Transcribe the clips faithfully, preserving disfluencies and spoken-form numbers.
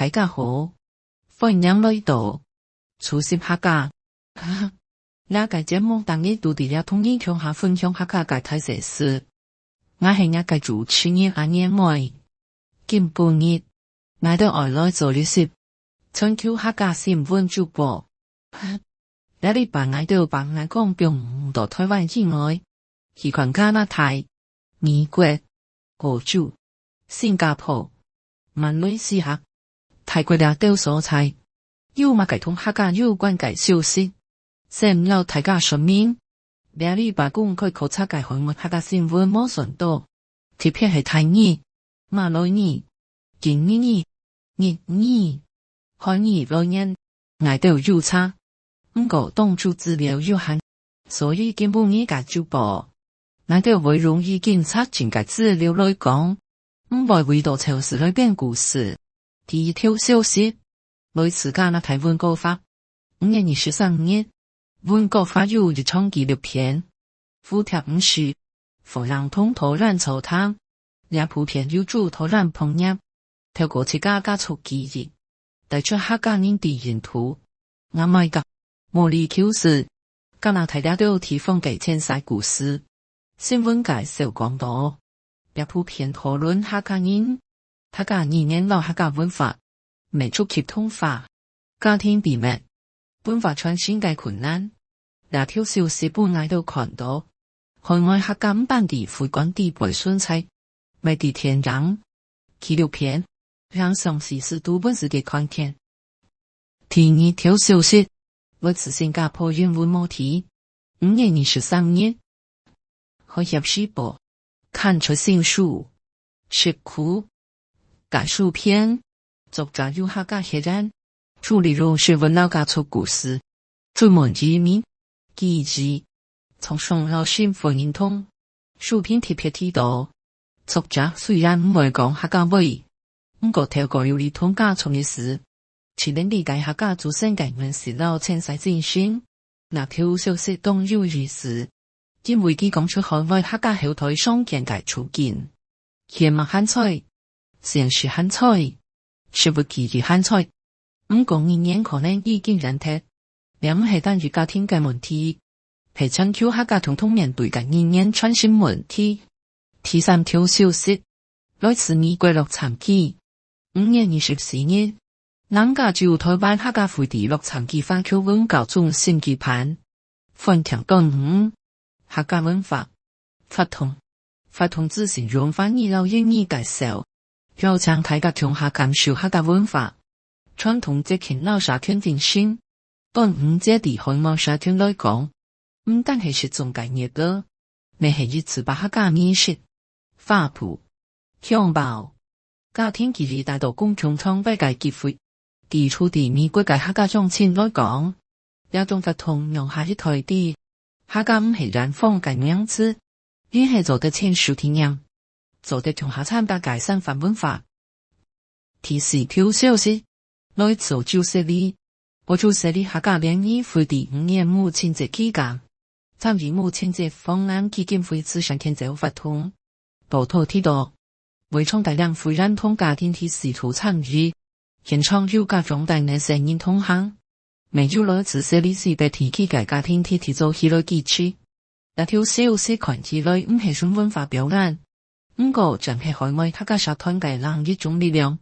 大家好，歡迎來到初心客家。這个節目逐日都在這同你共下分享客家个大細事。𠊎係若个主持人阿年妹。今晡日，𠊎兜愛來做一集全球客家新聞週報。這禮拜𠊎兜放眼光放到台灣以外，去看加拿大、美國、澳洲、新加坡、馬來西亞、泰國這兜所在，有麼个同客家有關个消息。先摎大家說明，這禮拜公開可查个海外客家新聞無算多，特別係泰語、馬來語、印尼語、日語、韓語來源，𠊎兜有查。毋過當初資料有限，所以今晡日个週報，𠊎兜會用已經查證个資料來講，毋會為著湊事來編故事。第一條消息，來自加拿大溫哥華。五月二十三日，溫哥華有一場紀錄片，蝴蝶武士，火狼同土著座談。這部片由主導人彭業，透過自家家族記憶，帶出客家人在印度、牙買加、毛里求斯、加拿大這兜地方个遷徙故事。新聞介紹講到，這部片討論客家人、客家語言摎客家文化，民族系統化、家庭秘密、文化傳承个困難。這條消息分𠊎兜看到，海外客家毋單止會館裡背存在，乜在電影、紀錄片、影像時事都分世界看見。第二條消息，來自新加坡英文媒體。五月二十三日，《海峽時報》刊出新書《食苦》个書篇，作者由客家血緣，主力用食物摎家族故事、追問移民、記憶、創傷摎身份認同。書篇特別提到，作者雖然毋會講客家話，毋過透過遊歷同家族歷史， 去能理解客家祖先个原始摎遷徙精神。這條消息當有意思，因為佢講出海外客家後代常見个處境：血脈還在，姓氏還在，食物記憶還在，毋過語言可能已經遠忒。這毋係單一家庭个問題， 係全球客家共同面對个語言傳承問題。第三條消息，來自美國洛杉磯。五月二十四日，南加州台灣客家會在洛杉磯華僑文教中心舉辦歡慶端午、客家文化、活動、活動資訊用華語摎英語介紹，邀請大家共下感受客家文化、傳統節慶摎社群精神。 端午節對海外社群來講，毋單係食粽个日子，乜係一次把客家美食、花布、香包、家庭記憶帶到公眾場域个機會。對住在美國个客家鄉親來講，這種活動讓下一代知，客家毋係遠方个名詞，而係做得親手體驗，做得共下參加个生活文化。 第四條消息，來自澳洲悉尼。澳洲悉尼客家聯誼會在五月母親節期間，參與母親節防癌基金會慈善捐贈活動。報導提到，會場大量婦人同家庭第四代參與，現場有家長帶等細人同行， 乜有來自世界四百地區个家庭體體做起來支持。這條消息看起來毋係純文化表演，毋過正係海外客家社團个另一種力量。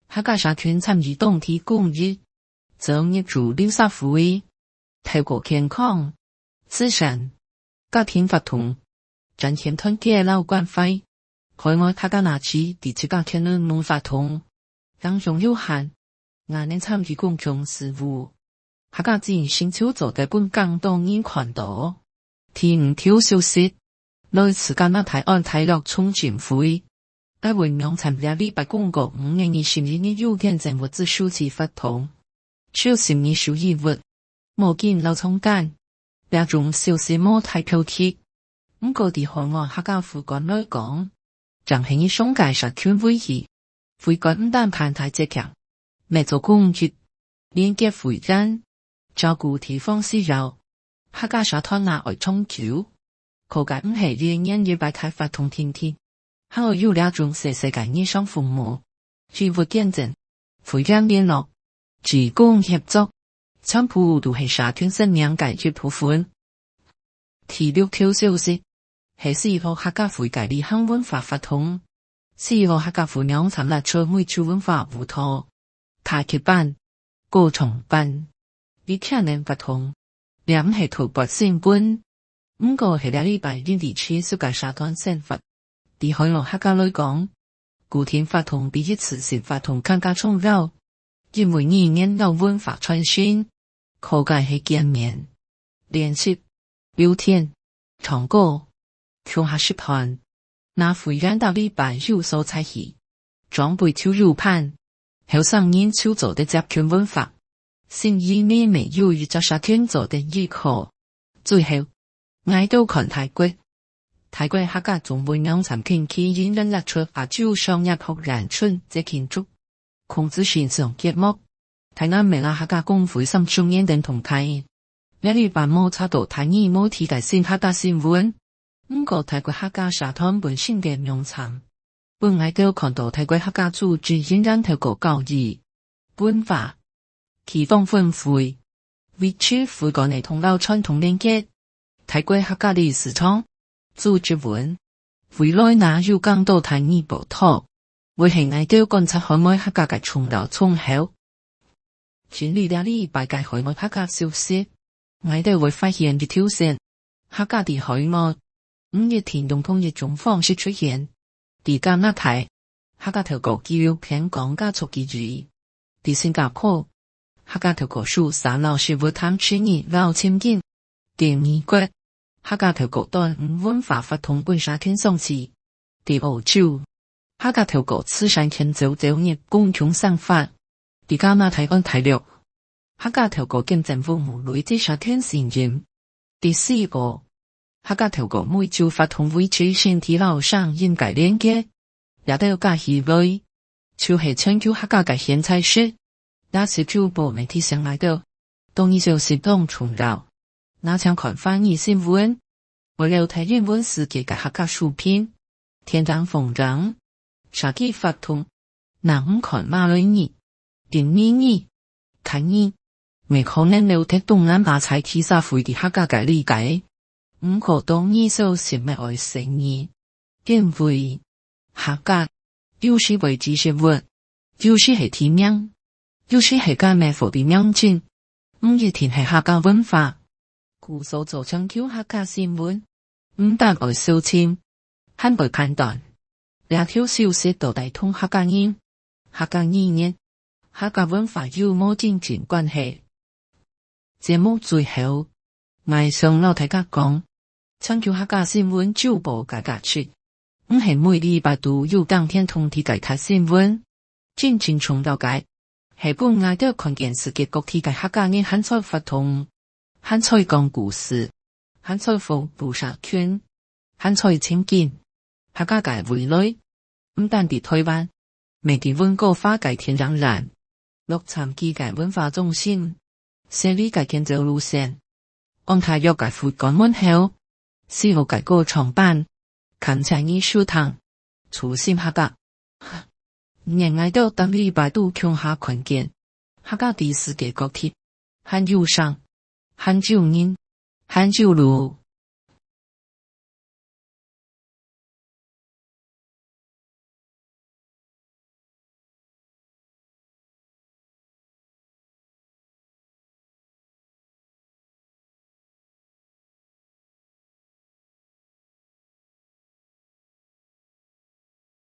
客家社群參與當地公益、組織、助人社會，透過健康、慈善、家庭活動，展現團結摎關懷。海外客家若只在自家圈內弄活動，影響有限，若能參與公眾事務，客家精神就做得分更多人看到。第五條消息，來自加拿大安大略重建會。該會網站這禮拜公告五月二十二日有捐贈物資收集活動，收集二手衣物、毛巾摎床單。這種消息無大標題，毋過對海外客家會館來講，正係一種介紹權威。會館毋單辦大節慶，乜做公益，連結會員，照顧地方需要。客家社團若愛長久，靠个毋係一年一擺个活動定定，還愛有這種細細个日常服務，衣物捐贈、會員聯絡、志工協作，全部都係社群生命个一部分。第六條消息，係四號客家會个旅行文化活動。四號客家會網站列出每週文化舞蹈、太極班、歌唱班、 以客人活動，這毋係特別新聞，毋過係這禮拜引起世界社團生活。對海外客家來講，固定活動比一次性活動更加重要，因為語言有文化傳承，可解係見面、練習、聊天、唱歌、共下食飯。若會員逐禮拜有所在去，長輩就有伴，後生人就做得接近文化，新移民乜有一隻社群做得依靠。最後，𠊎兜看泰國。泰國客家中文網站近期引人列出亞洲商業博覽春節慶祝，控制線上節目、台南美拉客家公會三週年等動態。這禮拜無查到台語媒體个新客家新聞，毋過泰國客家社團本身个網站，分𠊎兜看到泰國客家組織仍然透過教育、文化、地方分會、維持會館个通路傳統連結。泰國客家歷史長，組織穩，未來若有更多台語報導，會係𠊎兜觀察海外客家个重要窗口。整理這禮拜个海外客家消息，𠊎兜會發現一條線，客家在海外，毋一定用同一種方式出現。在加拿大，客家透過紀錄片講家族記憶；在新加坡，客家透過書寫摎食物談生意摎親近；在美國，客家透過端午文化活動分社群相聚；在澳洲，客家透過慈善捐贈走入公共生活；在加拿大安大略，客家透過見證服務累積社群信任。第四個，客家透過每週活動維持身體摎聲音个連結。這兜加起來，就係全球客家个現在時。這係週報乜提醒𠊎兜，多元消息當重要。若淨看華語新聞，會漏忒英文世界个客家書評、電台訪談、社區活動。若毋看馬來語、印尼語、泰語，乜可能漏忒東南亞在地社會對客家个理解。毋過多元消息乜愛細義，因為客家有時會指食物，有時係地名，有時係該乜貨幣名稱，毋一定係客家文化。故所做全球客家新聞，毋但愛小心，還愛判斷，這條消息到底同客家人、客家語言、客家文化有無真正關係。節目最後，𠊎想摎大家講，全球客家新聞週報个價值，毋係每禮拜都有當天通知个大新聞。真正重要个，係分𠊎兜看見世界各地个客家人還在活動，還在講故事，還在服務社群，還在前進。客家个未來，毋但在台灣，乜在溫哥華个電影院、洛杉磯个文化中心、雪梨个建築路線、安大略个佛館門口、西澳个歌唱班。感謝你收聽，初心客家。願𠊎兜逐禮拜都共下看見，客家在世界各地，還有聲，還有人，還有路。